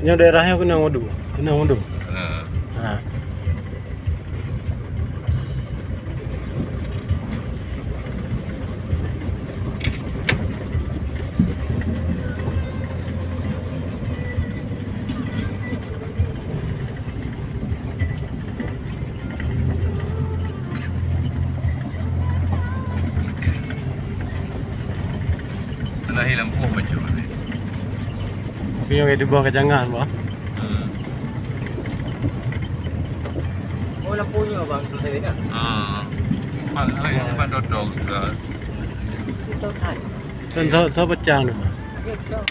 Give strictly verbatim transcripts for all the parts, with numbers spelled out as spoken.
Nyoe daerah nyoe keunong wadôh, keunong wadôh. Ha. Ha. Lahé lampôh macam mana? Tapi nyang ka teuba ka jangan, bah. Hmm. Oh, lampôh nyoe, bang, tu saya kan? Ha. Pak, hai, Pak Toto juga. Itu kan. Kan sa-, sa pecah tu, bah. Ya, betul.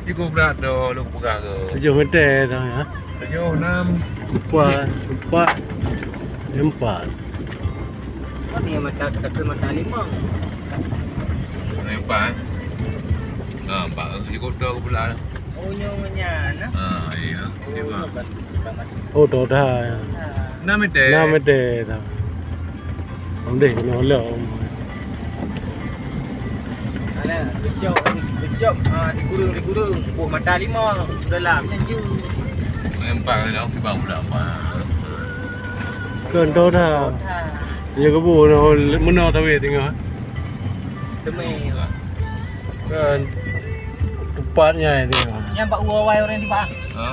Iko brat tu, lu pegang tu. Tujoh meter tu, ya. Tujoh, enam. Empat, empat, empat. Oh, ni mata, kata mata limong. Ni empat, eh? Ha, empat. Iko tu aku pula. Oh, nyonya nah. Ha, iya. Oh, lima. Bukan, bukan mata. Oh, tu dah. Ha. Enam meter. Enam meter tu. Ondeh kena lom. Alah, geucok, geucok, ah, dikurung, dikurung. Boh mata lima, dalam, nyan ju. Nampak ke dah, kibang budak apa? Kan tahu dah. Tahu dah. Ya, kebun, oh, mena tawi tengah. Temui. Kan. Tepatnya itu. Yang bak uwa wai orang tiba. Ha?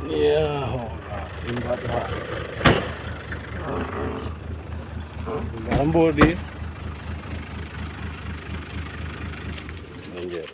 Ya, ho, limbat ha. Limbat rambut di. Anjir.